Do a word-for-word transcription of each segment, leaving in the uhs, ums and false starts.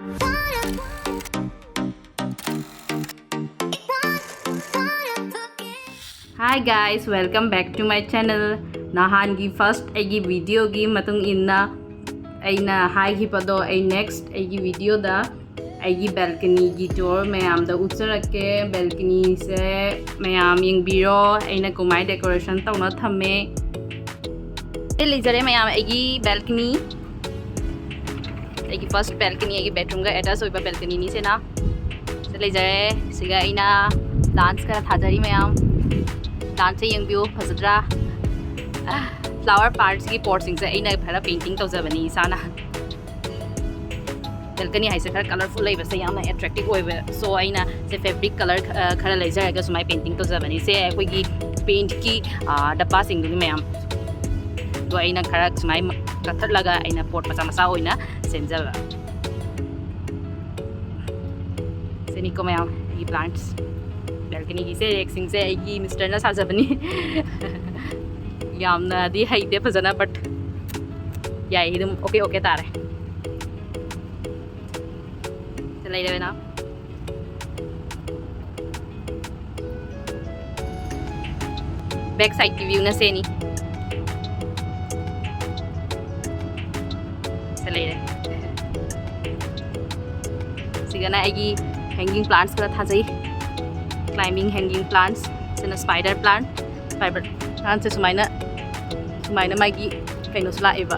Hi guys, welcome back to my channel. ꯅꯍꯥꯟꯒꯤ first ꯑꯩꯒꯤ videoꯒꯤ ꯃꯇꯨꯡ ꯏꯟꯅ ꯑꯩꯅ ꯍꯥꯏꯈꯤꯕꯗꯣ, ꯑꯩ next ꯑꯩꯒꯤ videoꯗ ꯑꯩꯒꯤ balconyꯒꯤ tour ꯃꯌꯥꯝꯗ ꯎꯠꯆꯔꯛꯀꯦ꯫ Balconyꯁꯦ ꯃꯌꯥꯝ ꯌꯦꯡꯕꯤꯔꯣ, ꯑꯩꯅ ꯀꯃꯥꯏ decoration ꯇꯧꯅ ꯊꯝꯃꯦ꯫ ꯁꯤ ꯂꯩꯖꯔꯦ ꯃꯌꯥꯝ, ꯑꯩꯒꯤ balcony, ꯑꯩꯒꯤ first balcony, ꯑꯩꯒꯤ bedroomꯒ attach ꯑꯣꯏꯕ balconyꯅꯤ ꯁꯤꯅ꯫ ꯁꯤꯗ ꯂꯩꯖꯔꯦ꯫ ꯁꯤꯒ ꯑꯩꯅ plants ꯈꯔ ꯊꯥꯖꯔꯤ ꯃꯌꯥꯝ꯫ Plantꯁꯦ ꯌꯦꯡꯕꯤꯌꯨ, ꯐꯖꯗ꯭ꯔꯥ? Flower potsꯀꯤ potꯁꯤꯡꯁꯦ ꯑꯩꯅ ꯈꯔ painting ꯇꯧꯖꯕꯅꯤ ꯏꯁꯥꯅ꯫ Balcony ꯍꯥꯏꯁꯦ ꯈꯔ colourful ꯂꯩꯕꯁꯦ ꯌꯥꯝꯅ attractive ꯑꯣꯏꯕ, so ꯑꯩꯅ ꯁꯦ fabric colour ꯈ-, ꯈꯔ ꯂꯩꯖꯔꯒ ꯁꯨꯃꯥꯏꯅ painting ꯇꯧꯖꯕꯅꯤ꯫ ꯁꯦ ꯑꯩꯈꯣꯏꯒꯤ paintꯀꯤ, ꯑ, ꯗꯕꯥꯁꯤꯡꯗꯨꯅꯤ ꯃꯌꯥꯝ꯫ ꯑꯗꯣ ꯑꯩꯅ ꯈꯔ ꯁꯨꯃꯥꯏꯅ ꯀꯛꯊꯠꯂꯒ ꯑꯩꯅ pot ꯃꯆꯥ ꯃꯆꯥ ꯑꯣꯏꯅ ꯁꯦꯝꯖꯕ꯫ ꯁꯤꯅꯤꯀꯣ ꯃꯌꯥꯝ ꯑꯩꯒꯤ plants꯫ Balconyꯒꯤꯁꯦ rackꯁꯤꯡꯁꯦ ꯑꯩꯒꯤ misterꯅ ꯁꯥꯖꯕꯅꯤ꯫ ꯌꯥꯝꯅꯗꯤ ꯍꯩꯇꯦ ꯐꯖꯅ, but ꯌꯥꯏ, ꯑꯗꯨꯝ okay okay ꯇꯥꯔꯦ꯫ ꯁꯤ ꯂꯩꯔꯦꯅ꯫ Back sideꯀꯤ viewꯅ ꯁꯦꯅꯤ꯫ ꯁꯤ ꯂꯩꯔꯦ꯫ ꯁꯤꯒꯅ ꯑꯩꯒꯤ hanging plants ꯈꯔ ꯊꯥꯖꯩ꯫ Climbing hanging plants꯫ ꯁꯤꯅ spider plant꯫ Spider plantꯁꯦ ꯁꯨꯃꯥꯏꯅ, ꯁꯨꯃꯥꯏꯅ ꯃꯥꯒꯤ ꯀꯩꯅꯣꯁꯨ ꯂꯥꯛꯑꯦꯕ꯫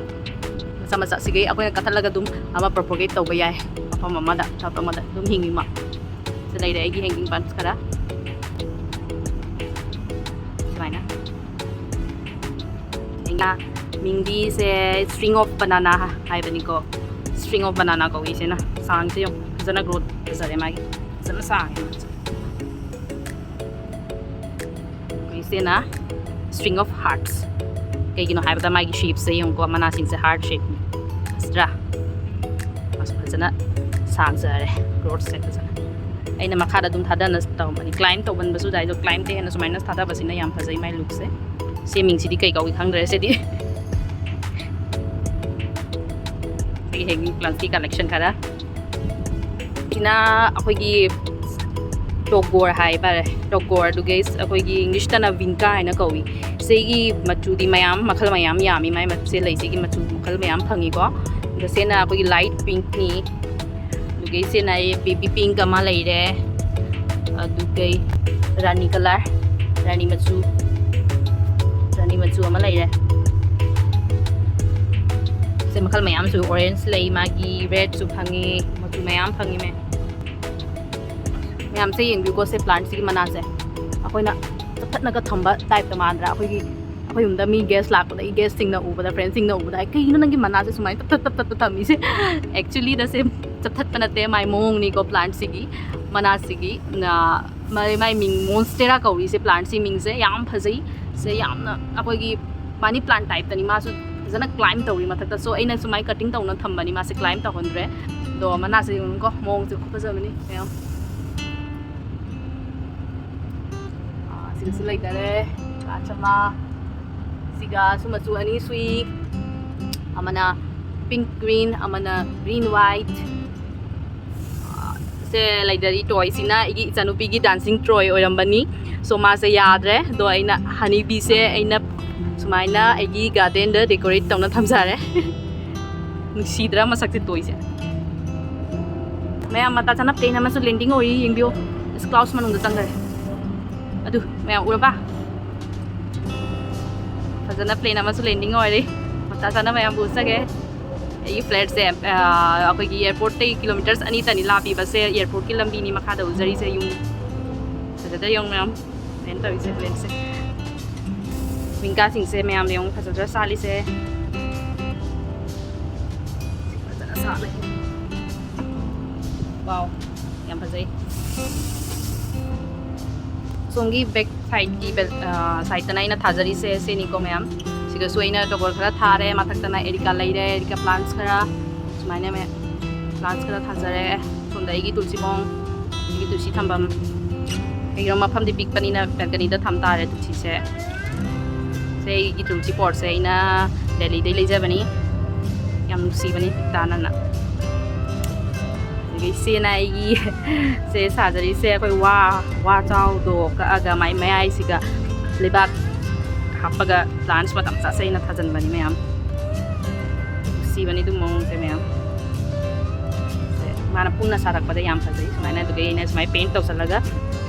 ꯃꯆꯥ ꯃꯆꯥ ꯁꯤꯒꯩ ꯑꯩꯈꯣꯏꯅ ꯀꯛꯊꯠꯂꯒ ꯑꯗꯨꯝ ꯑꯃ propagate ꯇꯧꯕ ꯌꯥꯏ꯫ ꯃꯐꯝ ꯑꯃꯗ, ꯃꯐꯝ ꯑꯃꯗ ꯑꯗꯨꯝ ꯍꯤꯡꯉꯤ ꯃꯥ꯫ ꯁꯤ ꯂꯩꯔꯦ ꯑꯩꯒꯤ hanging plants ꯈꯔ꯫ ꯁꯨꯃꯥꯏꯅ꯫ ꯑꯩꯅ ꯃꯤꯡꯗꯤꯁꯦ string of banana ꯍꯥꯏꯕꯅꯤꯀꯣ꯫ String of banana ꯀꯧꯏ ꯁꯤꯅ꯫ ꯁꯥꯡꯁꯦ ꯌꯦꯡꯉꯨ꯫ ꯐꯖꯅ growth ꯐꯖꯔꯦ ꯃꯥꯒꯤ꯫ ꯐꯖꯅ ꯁꯥꯡꯉꯦ ꯃꯥꯁꯦ꯫ ꯁꯤꯅ string of hearts꯫ ꯀꯩꯒꯤꯅꯣ ꯍꯥꯏꯕꯗ ꯃꯥꯒꯤ shapeꯁꯦ ꯌꯦꯡꯉꯨꯀꯣ, ꯃꯅꯥꯁꯤꯡꯁꯦ heart shapeꯅꯤ꯫ ꯐꯖꯗ꯭ꯔꯥ? ꯃꯥꯁꯨ ꯐꯖꯅ ꯁꯥꯡꯖꯔꯦ, growthꯁꯦ ꯐꯖꯅ꯫ ꯑꯩꯅ ꯃꯈꯥꯗ ꯑꯗꯨꯝ ꯊꯥꯗꯅ ꯇꯧꯕꯅꯤ꯫ Climb ꯇꯧꯒꯟꯕꯁꯨ ꯌꯥꯏ, ꯑꯗꯣ climbꯇ ꯍꯦꯟꯅ ꯁꯨꯃꯥꯏꯅ ꯊꯥꯗꯕꯁꯤꯅ ꯌꯥꯝ ꯐꯖꯩ ꯃꯥꯏ lookꯁꯦ꯫ ꯁꯤ ꯃꯤꯡꯁꯤꯗꯤ ꯀꯩ ꯀꯧꯏ ꯈꯪꯗ꯭ꯔꯦ ꯁꯤꯗꯤ꯫ ꯑꯩꯒꯤ hanging plantꯀꯤ collection ꯈꯔ꯫ ꯁꯤꯅ ꯑꯩꯈꯣꯏꯒꯤ ꯇꯣꯒꯣꯔ ꯍꯥꯏꯇꯥꯔꯦ, ꯇꯣꯒꯣꯔ꯫ ꯑꯗꯨꯒ ꯑꯩꯈꯣꯏꯒꯤ ꯏꯪꯂꯤꯁꯇꯅ ꯚꯤꯡꯀꯥ ꯍꯥꯏꯅ ꯀꯧꯏ꯫ ꯁꯤꯒꯤ ꯃꯆꯨꯗꯤ ꯃꯌꯥꯝ, ꯃꯈꯜ ꯃꯌꯥꯝ ꯌꯥꯝꯃꯤ꯫ ꯃꯥꯏ ꯃꯆꯨꯁꯦ, ꯂꯩꯁꯤꯒꯤ ꯃꯆꯨ ꯃꯈꯜ ꯃꯌꯥꯝ ꯐꯪꯉꯤꯀꯣ꯫ ꯑꯗꯨꯒ ꯁꯤꯅ ꯑꯩꯈꯣꯏꯒꯤ ꯂꯥꯏꯠ ꯄꯤꯡꯛꯅꯤ꯫ ꯑꯗꯨꯒ ꯁꯤꯅ ꯑꯩ ꯕꯦꯕꯤ ꯄꯤꯡꯛ ꯑꯃ ꯂꯩꯔꯦ꯫ ꯑꯗꯨꯒ ꯔꯥꯅꯤ ꯀꯂꯔ, ꯔꯥꯅꯤ ꯃꯆꯨ, ꯔꯥꯅꯤ ꯃꯆꯨ ꯑꯃ ꯂꯩꯔꯦ꯫ ꯁꯦ ꯃꯈꯜ ꯃꯌꯥꯝꯁꯨ, ꯑꯣꯔꯦꯟꯖ ꯂꯩ, ꯃꯥꯒꯤ ꯔꯦꯗꯁꯨ ꯐꯪꯉꯤ, ꯃꯆꯨ ꯃꯌꯥꯝ ꯐꯪꯉꯤ ꯃꯦꯝ꯫ ꯃꯌꯥꯝꯁꯦ ꯌꯦꯡꯕꯤꯌꯨꯀꯣ, ꯁꯦ ꯄ꯭ꯂꯥꯟꯠꯁꯤꯒꯤ ꯃꯅꯥꯁꯦ ꯑꯩꯈꯣꯏꯅ ꯆꯞꯊꯠꯅꯒ ꯊꯝꯕ ꯇꯥꯏꯞꯇ ꯃꯥꯟꯗ꯭ꯔꯥ? ꯑꯩꯈꯣꯏꯒꯤ, ꯑꯩꯈꯣꯏ ꯌꯨꯝꯗ ꯃꯤ ꯒꯦꯁ ꯂꯥꯛꯄꯗ, ꯑꯩ ꯒꯦꯁꯁꯤꯡꯅ ꯎꯕꯗ, ꯐ꯭ꯔꯦꯟꯁꯁꯤꯡꯅ ꯎꯕꯗ, "ꯑꯩ, ꯀꯩꯒꯤꯅꯣ ꯅꯪꯒꯤ ꯃꯅꯥꯁꯦ ꯁꯨꯃꯥꯏꯅ ꯆꯞꯊꯠ ꯆꯞꯊꯠꯇ ꯊꯝꯃꯤꯁꯦ?" ꯑꯦꯛꯆꯨꯋꯦꯂꯤ ꯗ ꯁꯦ ꯆꯞꯊꯠꯄ ꯅꯠꯇꯦ, ꯃꯥꯏ ꯃꯑꯣꯡꯅꯤꯀꯣ ꯄ꯭ꯂꯥꯟꯠꯁꯤꯒꯤ, ꯃꯅꯥꯁꯤꯒꯤ꯫ ꯅ-, ꯃꯥꯏ, ꯃꯥꯏ ꯃꯤꯡ ꯃꯣꯟꯁꯇꯦꯔꯥ ꯀꯧꯔꯤꯁꯦ ꯄ꯭ꯂꯥꯟꯠꯁꯤ ꯃꯤꯡꯁꯦ꯫ ꯌꯥꯝ ꯐꯖꯩ꯫ ꯁꯦ ꯌꯥꯝꯅ ꯑꯩꯈꯣꯏꯒꯤ ꯃꯅꯤ ꯄ꯭ꯂꯥꯟꯠ ꯇꯥꯏꯞꯇꯅꯤ꯫ ꯃꯥꯁꯨ ꯐꯖꯅ ꯀ꯭ꯂꯥꯏꯝ ꯇꯧꯔꯤ ꯃꯊꯛꯇ꯫ ꯁꯣ ꯑꯩꯅ ꯁꯨꯃꯥꯏꯅ ꯀꯠꯇꯤꯡ ꯇꯧꯅ ꯊꯝꯕꯅꯤ, ꯃꯥꯁꯦ ꯀ꯭ꯂꯥꯏꯝ ꯇꯧꯍꯟꯗ꯭ꯔꯦ꯫ ꯑꯗꯣ ꯃꯅꯥꯁꯦ ꯌꯦꯡꯉꯨꯀꯣ, ꯃꯑꯣꯡꯁꯦ ꯈꯨꯐꯖꯕꯅꯤ ꯃꯌꯥꯝ꯫ ꯑꯥ, ꯁꯤꯗꯁꯨ ꯂꯩꯗꯔꯦ ꯄ꯭ꯂꯥꯟꯠ ꯑꯃ꯫ ꯁꯤꯒꯁꯨ ꯃꯆꯨ ꯑꯅꯤ ꯁꯨꯏ, ꯑꯃꯅ ꯄꯤꯡꯛ ꯒ꯭ꯔꯤꯟ, ꯑꯃꯅ ꯒ꯭ꯔꯤꯟ ꯋꯥꯏꯠ꯫ ꯁꯦ ꯂꯩꯗꯔꯤ ꯇꯣꯏꯁꯤꯅ ꯑꯩꯒꯤ ꯏꯆꯥꯅꯨꯄꯤꯒꯤ ꯗꯥꯟꯁꯤꯡ ꯇꯣꯏ ꯑꯣꯏꯔꯝꯕꯅꯤ꯫ ꯁꯣ ꯃꯥꯁꯦ ꯌꯥꯗ꯭ꯔꯦ꯫ ꯑꯗꯣ ꯑꯩꯅ ꯍꯅꯤꯕꯤꯁꯦ ꯑꯩꯅ ꯁꯨꯃꯥꯏꯅ ꯑꯩꯒꯤ ꯒꯥꯔꯗꯦꯟꯗ ꯗꯦꯀꯣꯔꯦꯠ ꯇꯧꯅ ꯊꯝꯖꯔꯦ꯫ ꯅꯨꯡꯁꯤꯗ꯭ꯔꯥ ꯃꯁꯛꯁꯦ ꯇꯣꯏꯁꯦ? ꯃꯌꯥꯝ ꯃꯇꯥ ꯆꯥꯅ ꯄ꯭ꯂꯦꯟ ꯑꯃꯁꯨ ꯂꯦꯟꯗꯤꯡ ꯑꯣꯏꯔꯤ, ꯌꯦꯡꯕꯤꯌꯨ꯫ ꯀ꯭ꯂꯥꯎꯁ ꯃꯅꯨꯡꯗ ꯆꯪꯈ꯭ꯔꯦ꯫ ꯑꯗꯨ ꯃꯌꯥꯝ ꯎꯔꯕ? ꯐꯖꯅ ꯄ꯭ꯂꯦꯟ ꯑꯃꯁꯨ ꯂꯦꯟꯗꯤꯡ ꯑꯣꯏꯔꯦ꯫ ꯃꯇꯥ ꯆꯥꯅ ꯃꯌꯥꯝꯕꯨ ꯎꯠꯆꯒꯦ꯫ ꯑꯩꯒꯤ ꯐ꯭ꯂꯦꯠꯁꯦ, ꯑ, ꯑꯩꯈꯣꯏꯒꯤ ꯑꯦꯌꯔꯄꯣꯔꯠꯇꯒꯤ ꯀꯤꯂꯣꯃꯤꯇꯔꯁ ꯑꯅꯤꯇꯅꯤ ꯂꯥꯞꯄꯤꯕꯁꯦ, ꯑꯦꯌꯔꯄꯣꯔꯠꯀꯤ ꯂꯝꯕꯤꯅꯤ ꯃꯈꯥꯗ ꯎꯖꯔꯤꯁꯦ꯫ ꯌꯨꯝ ꯐꯖꯗ ꯌꯦꯡꯉꯨ ꯃꯌꯥꯝ꯫ ꯄ꯭ꯂꯦꯟ ꯇꯧꯔꯤꯁꯦ, ꯄ꯭ꯂꯦꯟꯁꯦ꯫ ꯚꯤꯡꯀꯥꯁꯤꯡꯁꯦ ꯃꯌꯥꯝꯅ ꯌꯦꯡꯉꯨ, ꯐꯖꯗ꯭ꯔꯥ ꯁꯥꯠꯂꯤꯁꯦ? ꯐꯖꯅ ꯁꯥꯠꯂꯦ꯫ ꯋꯥꯎ, ꯌꯥꯝ ꯐꯖꯩ꯫ ꯁꯣꯝꯒꯤ ꯕꯦꯛ ꯁꯥꯏꯠꯀꯤ ꯕꯦꯜ-, ꯑ, ꯁꯥꯏꯠꯇꯅ ꯑꯩꯅ ꯊꯥꯖꯔꯤꯁꯦ ꯁꯤꯅꯤꯀꯣ ꯃꯌꯥꯝ꯫ ꯁꯤꯗꯁꯨ ꯑꯩꯅ ꯇꯣꯒꯣꯔ ꯈꯔ ꯊꯥꯔꯦ, ꯃꯊꯛꯇꯅ ꯑꯦꯔꯤꯀꯥ ꯂꯩꯔꯦ, ꯑꯦꯔꯤꯀꯥ ꯄ꯭ꯂꯥꯟꯠꯁ ꯈꯔ, ꯁꯨꯃꯥꯏꯅ ꯃꯌꯥꯝ ꯄ꯭ꯂꯥꯟꯠꯁ ꯈꯔ ꯊꯥꯖꯔꯦ꯫ ꯁꯣꯝꯗ ꯑꯩꯒꯤ ꯇꯨꯜꯁꯤ ꯕꯣꯡ, ꯑꯩꯒꯤ ꯇꯨꯜꯁꯤ ꯊꯝꯐꯝ꯫ ꯀꯩꯒꯤꯅꯣ ꯃꯐꯝꯗꯤ ꯄꯤꯛꯄꯅꯤꯅ ꯕꯦꯜꯀꯅꯤꯗ ꯊꯝ ꯇꯥꯔꯦ ꯇꯨꯜꯁꯤꯁꯦ꯫ ꯁꯦ ꯑꯩꯒꯤ ꯇꯨꯜꯁꯤ ꯄꯣꯠꯁꯦ ꯑꯩꯅ ꯗꯦꯜꯂꯤꯗꯩ ꯂꯩꯖꯕꯅꯤ꯫ ꯌꯥꯝ ꯅꯨꯡꯁꯤꯕꯅꯤ ꯄꯤꯛꯇꯥꯅꯅ꯫ ꯑꯗꯒꯤ ꯏꯆꯦꯅ ꯑꯩꯒꯤ ꯁꯦ ꯁꯥꯖꯔꯤꯁꯦ ꯑꯩꯈꯣꯏ ꯋꯥ, ꯋꯥ ꯆꯥꯎꯗꯣ ꯀꯛꯑꯒ ꯃꯥꯏ ꯃꯌꯥꯏꯁꯤꯒ ꯂꯩꯕꯥꯛ ꯍꯥꯞꯄꯒ plants ꯃꯆꯥ ꯃꯆꯥꯁꯦ ꯑꯩꯅ ꯊꯥꯖꯤꯟꯕꯅꯤ ꯃꯌꯥꯝ꯫ ꯅꯨꯡꯁꯤꯕꯅꯤ ꯑꯗꯨꯝ ꯃꯑꯣꯡꯁꯦ ꯃꯌꯥꯝ꯫ ꯁꯦ, ꯃꯥꯅ ꯄꯨꯟꯅ ꯁꯥꯔꯛꯄꯗ ꯌꯥꯝ ꯐꯖꯩ ꯁꯨꯃꯥꯏꯅ꯫ ꯑꯗꯨꯒꯤ ꯑꯩꯅ ꯁꯨꯃꯥꯏꯅ paint ꯇꯧꯁꯜꯂꯒ,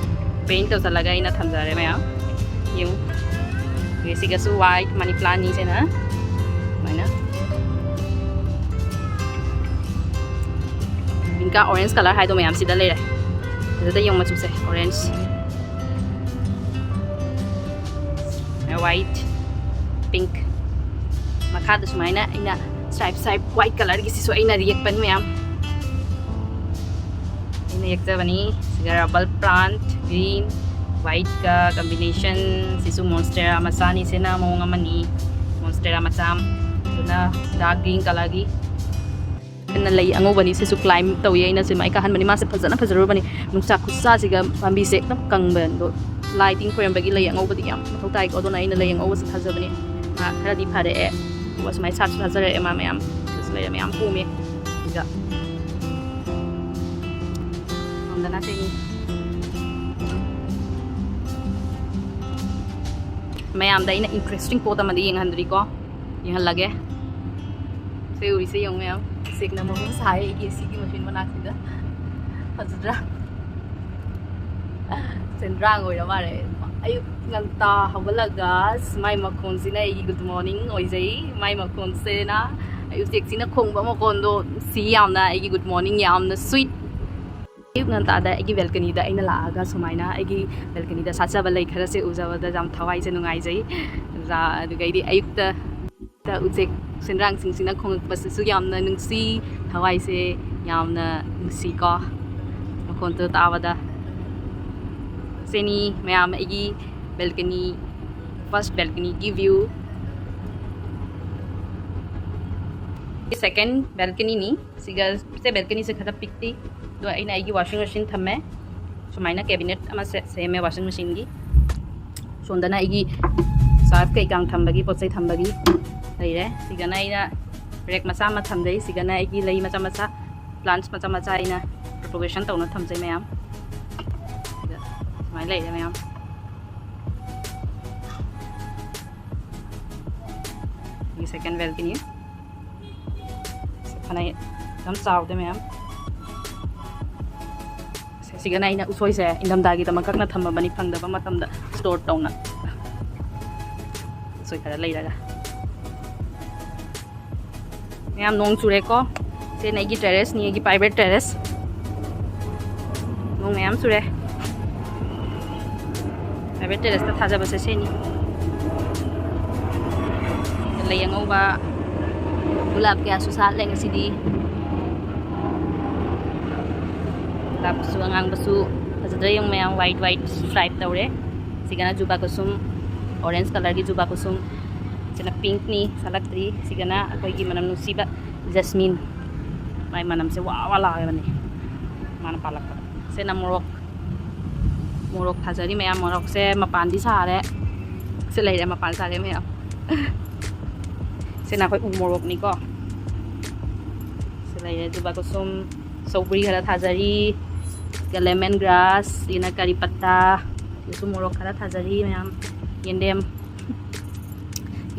paint ꯇꯧꯁꯜꯂꯒ ꯑꯩꯅ ꯊꯝꯖꯔꯦ ꯃꯌꯥꯝ꯫ ꯌꯦꯡꯉꯨ꯫ ꯑꯗꯨꯒ ꯁꯤꯒꯁꯨ white money plant ꯅꯤꯁꯤꯅ ꯁꯨꯃꯥꯏꯅ꯫ Pink ꯀ orange colour ꯍꯥꯏꯗꯣ ꯃꯌꯥꯝ ꯁꯤꯗ ꯂꯩꯔꯦ꯫ ꯐꯖꯗ ꯌꯦꯡꯉꯨ ꯃꯆꯨꯁꯦ, orange, white, pink꯫ ꯃꯈꯥꯗ ꯁꯨꯃꯥꯏꯅ ꯑꯩꯅ stripe stripe white colour ꯒꯤꯁꯤꯁꯨ ꯑꯩꯅ ꯌꯦꯛꯄꯅꯤ ꯃꯌꯥꯝ꯫ ꯑꯩꯅ ꯌꯦꯛꯆꯕꯅꯤ꯫ ꯁꯤꯒ rubber plant green white ꯀ combination꯫ ꯁꯤꯁꯨ monstera ꯃꯆꯥꯅꯤ꯫ ꯁꯤꯅ ꯃꯑꯣꯡ ꯑꯃꯅꯤ꯫ Monstera ꯃꯆꯥ꯫ ꯑꯗꯨꯅ dark green colour ꯒꯤ꯫ ꯑꯩꯅ ꯂꯩ ꯑꯉꯧꯕꯅꯤ꯫ ꯁꯤꯁꯨ climb ꯇꯧꯏ꯫ ꯑꯩꯅ ꯁꯤ ꯃꯥꯏ ꯀꯥꯍꯟꯕꯅꯤ꯫ ꯃꯥꯁꯦ ꯐꯖꯅ ꯐꯖꯔꯨꯔꯕꯅꯤ꯫ ꯅꯨꯡꯁꯥ ꯈꯨꯠꯁꯥꯁꯤꯒ ꯄꯥꯝꯕꯤꯁꯦ ꯍꯦꯛꯇ ꯀꯪꯕ꯫ ꯑꯗꯣ ꯂꯥꯏ ꯇꯤꯟ ꯈꯣꯏꯔꯝꯕꯒꯤ ꯂꯩ ꯑꯉꯧꯕꯗꯤ ꯌꯥꯝ ꯃꯊꯧ ꯇꯥꯏꯀꯣ꯫ ꯑꯗꯨꯅ ꯑꯩꯅ ꯂꯩ ꯑꯉꯧꯕꯁꯦ ꯊꯥꯖꯕꯅꯤ꯫ ꯃꯥ ꯈꯔꯗꯤ ꯐꯔꯛꯑꯦ꯫ ꯑꯗꯨꯒ ꯁꯨꯃꯥꯏꯅ ꯁꯥꯠꯁꯨ ꯁꯥꯠꯆꯔꯛꯑꯦ ꯃꯥ ꯃꯌꯥꯝ꯫ ꯁꯤꯁꯨ ꯂꯩꯔꯦ ꯃꯌꯥꯝ ꯄꯣꯝꯃꯦ꯫ ꯑꯗꯨꯒ ꯁꯣꯝꯗꯅ ꯁꯤꯒꯤ ꯃꯌꯥꯝꯗ ꯑꯩꯅ interesting ꯄꯣꯠ ꯑꯃꯗꯤ ꯌꯦꯡꯍꯟꯗ꯭ꯔꯤꯀꯣ꯫ ꯌꯦꯡꯍꯜꯂꯒꯦ꯫ ꯁꯦ ꯎꯔꯤꯁꯦ ꯌꯦꯡꯉꯨ ꯃꯌꯥꯝ꯫ ꯎꯆꯦꯛꯅ ꯃꯍꯨꯝ ꯁꯥꯏ ꯑꯩꯒꯤ ꯁꯤꯒꯤ machine ꯃꯅꯥꯛꯁꯤꯗ꯫ ꯐꯖꯗ꯭ꯔꯥ? ꯁꯦꯟꯗ꯭ꯔꯥꯡ ꯑꯣꯏꯔ ꯃꯥꯜꯂꯦ꯫ ꯑꯌꯨꯛ ꯉꯟꯇꯥ ꯍꯧꯒꯠꯂꯒ ꯃꯥꯏ ꯃꯈꯣꯟꯁꯤꯅ ꯑꯩꯒꯤ good morning ꯑꯣꯏꯖꯩ꯫ ꯃꯥꯏ ꯃꯈꯣꯟꯁꯤꯅ, ꯎꯆꯦꯛꯁꯤꯅ ꯈꯣꯡꯕ ꯃꯈꯣꯟꯗꯣ ꯁꯤ ꯌꯥꯝꯅ ꯑꯩꯒꯤ good morning, ꯌꯥꯝꯅ sweet꯫ ꯑꯌꯨꯛ ꯉꯟꯇꯥꯗ ꯑꯩꯒꯤ balcony ꯗ ꯑꯩꯅ ꯂꯥꯛꯑꯒ ꯁꯨꯃꯥꯏꯅ ꯑꯩꯒꯤ balcony ꯗ ꯁꯥꯠꯆꯕ ꯂꯩ ꯈꯔꯁꯦ ꯎꯖꯕꯗ ꯌꯥꯝ ꯊꯋꯥꯏꯁꯦ ꯅꯨꯡꯉꯥꯏꯖꯩ꯫ ꯑꯗꯨꯒ ꯑꯗꯨꯒꯩꯗꯤ ꯑꯌꯨꯛꯇ ꯎꯆꯦꯛ ꯁꯦꯟꯗ꯭ꯔꯥꯡꯁꯤꯡꯁꯤꯅ ꯈꯣꯡꯉꯛꯄꯁꯤꯁꯨ ꯌꯥꯝꯅ ꯅꯨꯡꯁꯤ, ꯊꯋꯥꯏꯁꯦ ꯌꯥꯝꯅ ꯅꯨꯡꯁꯤꯀꯣ ꯃꯈꯣꯟꯗꯣ ꯇꯥꯕꯗ꯫ ꯁꯤꯅꯤ ꯃꯌꯥꯝ ꯑꯩꯒꯤ balcony, first balcony ꯒꯤ view꯫ Second balcony ꯅꯤ꯫ ꯁꯤꯒ ꯁꯦ balcony ꯁꯦ ꯈꯔ ꯄꯤꯛꯏ꯫ ꯑꯗꯣ ꯑꯩꯅ ꯑꯩꯒꯤ washing machine ꯊꯝꯃꯦ꯫ ꯁꯨꯃꯥꯏꯅ cabinet ꯑꯃ ꯁꯦ-, ꯁꯦꯝꯃꯦ washing machine ꯒꯤ꯫ ꯁꯣꯝꯗꯅ ꯑꯩꯒꯤ surf ꯀꯩꯀꯥ ꯊꯝꯕꯒꯤ, ꯄꯣꯠ ꯆꯩ ꯊꯝꯕꯒꯤ ꯂꯩꯔꯦ꯫ ꯁꯤꯒꯅ ꯑꯩꯅ rack ꯃꯆꯥ ꯑꯃ ꯊꯝꯖꯩ꯫ ꯁꯤꯒꯅ ꯑꯩꯒꯤ ꯂꯩ ꯃꯆꯥ ꯃꯆꯥ Plants ꯃꯆꯥ ꯃꯆꯥ ꯑꯩꯅ propagation ꯇꯧꯅ ꯊꯝꯖꯩ ꯃꯌꯥꯝ꯫ ꯁꯤꯗ ꯁꯨꯃꯥꯏꯅ ꯂꯩꯔꯦ ꯃꯌꯥꯝ꯫ ꯁꯤꯒꯤ second balcony꯫ ꯐꯅ ꯌꯥꯝ ꯆꯥꯎꯗꯦ ꯃꯌꯥꯝ꯫ ꯁꯤꯒꯅ ꯑꯩꯅ ꯎꯁꯣꯏꯁꯦ ꯏꯪꯊꯝꯊꯥꯒꯤꯗꯃꯛ ꯀꯛꯅ ꯊꯝꯃꯕꯅꯤ, ꯐꯪꯗꯕ ꯃꯇꯝꯗ store ꯇꯧꯅ꯫ ꯎꯁꯣꯏ ꯈꯔ ꯂꯩꯔꯒ꯫ ꯃꯌꯥꯝ, ꯅꯣꯡ ꯆꯨꯔꯦꯀꯣ꯫ ꯁꯤꯅ ꯑꯩꯒꯤ terrace ꯅꯤ, ꯑꯩꯒꯤ private terrace꯫ ꯅꯣꯡ ꯃꯌꯥꯝ ꯆꯨꯔꯦ꯫ Private terrace ꯇ ꯊꯥꯖꯕꯁꯦ ꯁꯤꯅꯤ꯫ ꯂꯩ ꯑꯉꯧꯕ, ꯒꯨꯂꯥꯞ ꯀꯌꯥꯁꯨ ꯁꯥꯠꯂꯦ ꯉꯁꯤꯗꯤ꯫ ꯒꯨꯂꯥꯞꯁꯨ ꯑꯉꯥꯡꯕꯁꯨ ꯐꯖꯗ꯭ꯔꯥ ꯌꯦꯡꯉꯨ ꯃꯌꯥꯝ, white white stripe ꯇꯧꯔꯦ꯫ ꯁꯤꯒꯅ ꯖꯨꯕꯥ ꯀꯨꯁꯨꯝ, orange colour ꯒꯤ ꯖꯨꯕꯥ ꯀꯨꯁꯨꯝ꯫ ꯁꯤꯅ pink ꯅꯤ, ꯁꯥꯠꯂꯛꯇ꯭ꯔꯤ꯫ ꯁꯤꯒꯅ ꯑꯩꯈꯣꯏꯒꯤ ꯃꯅꯝ ꯅꯨꯡꯁꯤꯕ jasmine꯫ ꯃꯥꯏ ꯃꯅꯝꯁꯦ ꯋꯥ ꯋꯥ ꯂꯥꯎꯔꯕꯅꯤ ꯃꯥꯅ ꯄꯥꯜꯂꯛꯄꯗ꯫ ꯁꯤꯅ ꯃꯣꯔꯣꯛ, ꯃꯣꯔꯣꯛ ꯊꯥꯖꯔꯤ ꯃꯌꯥꯝ꯫ ꯃꯣꯔꯣꯛꯁꯦ ꯃꯄꯥꯟꯗꯤ ꯁꯥꯔꯦ꯫ ꯁꯤ ꯂꯩꯔꯦ, ꯃꯄꯥꯟ ꯁꯥꯔꯦ ꯃꯌꯥꯝ꯫ ꯁꯤꯅ ꯑꯩꯈꯣꯏ ꯎ ꯃꯣꯔꯣꯛꯅꯤꯀꯣ꯫ ꯁꯤ ꯂꯩꯔꯦ ꯖꯨꯕꯥ ꯀꯨꯁꯨꯝ, ꯁꯧꯒ꯭ꯔꯤ ꯈꯔ ꯊꯥꯖꯔꯤ, ꯁꯤꯒ lemon grass, ꯁꯤꯅ ꯀꯔꯤ ꯄꯠꯇꯥ, ꯁꯤꯁꯨ ꯃꯣꯔꯣꯛ ꯈꯔ ꯊꯥꯖꯔꯤ ꯃꯌꯥꯝ꯫ ꯌꯦꯟꯗꯦꯝ,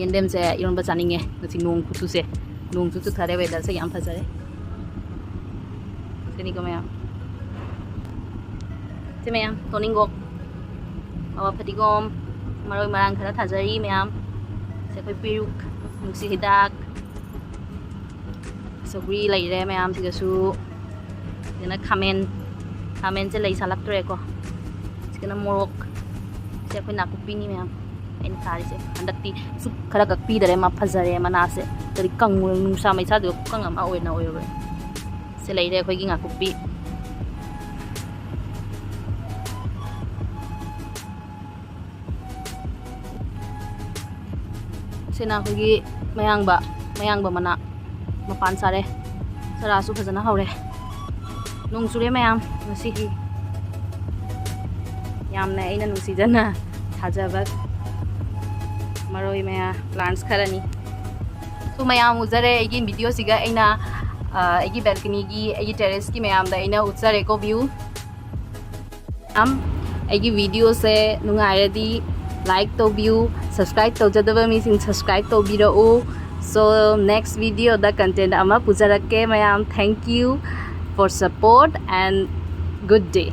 ꯌꯦꯟꯗꯦꯝꯁꯦ ꯏꯔꯣꯟꯕ ꯆꯥꯅꯤꯡꯉꯦ ꯉꯁꯤ ꯅꯣꯡ ꯈꯨꯆꯨꯁꯦ꯫ ꯅꯣꯡꯁꯨ ꯆꯨꯊꯔꯦ, weather ꯁꯦ ꯌꯥꯝ ꯐꯖꯔꯦ꯫ ꯁꯤꯅꯤꯀꯣ ꯃꯌꯥꯝ꯫ ꯁꯤ ꯃꯌꯥꯝ, ꯇꯣꯅꯤꯡꯒꯣꯛ, ꯃꯋꯥ ꯐꯗꯤꯒꯣꯝ, ꯃꯔꯣꯏ ꯃꯔꯥꯡ ꯈꯔ ꯊꯥꯖꯔꯤ ꯃꯌꯥꯝ꯫ ꯁꯤ ꯑꯩꯈꯣꯏ ꯄꯦꯔꯨꯛ, ꯅꯨꯡꯁꯤ ꯍꯤꯗꯥꯛ, ꯁꯧꯒ꯭ꯔꯤ ꯂꯩꯔꯦ ꯃꯌꯥꯝ꯫ ꯁꯤꯗꯁꯨ, ꯁꯤꯗꯅ ꯈꯥꯃꯦꯟ, ꯈꯥꯃꯦꯟꯁꯦ ꯂꯩ ꯁꯥꯠꯂꯛꯇ꯭ꯔꯦꯀꯣ꯫ ꯁꯤꯗꯅ ꯃꯣꯔꯣꯛ, ꯁꯤ ꯑꯩꯈꯣꯏ ꯅꯥꯀꯨꯞꯄꯤꯅꯤ ꯃꯌꯥꯝ ꯑꯩꯅ ꯊꯥꯔꯤꯁꯦ꯫ ꯍꯟꯗꯛꯇꯤ ꯁꯨ ꯈꯔ ꯀꯛꯄꯤꯗꯔꯦ, ꯃꯥ ꯐꯖꯔꯦ ꯃꯅꯥꯁꯦ꯫ ꯀꯔꯤ ꯀꯪꯉꯨ-, ꯅꯨꯡꯁꯥ ꯃꯩꯁꯥꯗꯨꯗ ꯈꯨꯀꯪ ꯑꯃ ꯑꯣꯏꯅ ꯑꯣꯏꯔꯨꯔꯦ꯫ ꯁꯤ ꯂꯩꯔꯦ ꯑꯩꯈꯣꯏꯒꯤ ꯅꯥꯀꯨꯞꯄꯤ꯫ ꯁꯤꯅ ꯑꯩꯈꯣꯏꯒꯤ ꯃꯌꯥꯡꯕ, ꯃꯌꯥꯡꯕ ꯃꯅꯥ ꯃꯄꯥꯟ ꯁꯥꯔꯦ꯫ ꯆꯔꯥꯁꯨ ꯐꯖꯅ ꯍꯧꯔꯦ꯫ ꯅꯣꯡ ꯆꯨꯔꯦ ꯃꯌꯥꯝ ꯉꯁꯤꯗꯤ꯫ ꯌꯥꯝꯅ ꯑꯩꯅ ꯅꯨꯡꯁꯤꯖꯅ ꯊꯥꯖꯕ ꯃꯔꯣꯏ ꯃꯌꯥ plants ꯈꯔꯅꯤ꯫ ꯁꯨ ꯃꯌꯥꯝ ꯎꯖꯔꯦ ꯑꯩꯒꯤ video ꯁꯤꯒ ꯑꯩꯅ ꯑꯩꯒꯤ ꯕꯦꯜꯀꯅꯤꯒꯤ, ꯑꯩꯒꯤ ꯇꯦꯔꯦꯁꯀꯤ ꯃꯌꯥꯝꯗ ꯑꯩꯅ ꯎꯠꯆꯔꯦꯀꯣ ꯚ꯭ꯌꯨ꯫ ꯌꯥꯝ ꯑꯩꯒꯤ ꯚꯤꯗꯤꯑꯣꯁꯦ ꯅꯨꯡꯉꯥꯏꯔꯗꯤ ꯂꯥꯏꯛ ꯇꯧꯕꯤꯌꯨ, ꯁꯕꯁꯀ꯭ꯔꯥꯏꯕ ꯇꯧꯖꯗꯕ ꯃꯤꯁꯤꯡ ꯁꯕꯁꯀ꯭ꯔꯥꯏꯕ ꯇꯧꯕꯤꯔꯛꯎ꯫ So next videoꯗ content ꯑꯃ ꯄꯨꯖꯔꯛꯀꯦ ꯃꯌꯥꯝ꯫ Thank you for support and good day.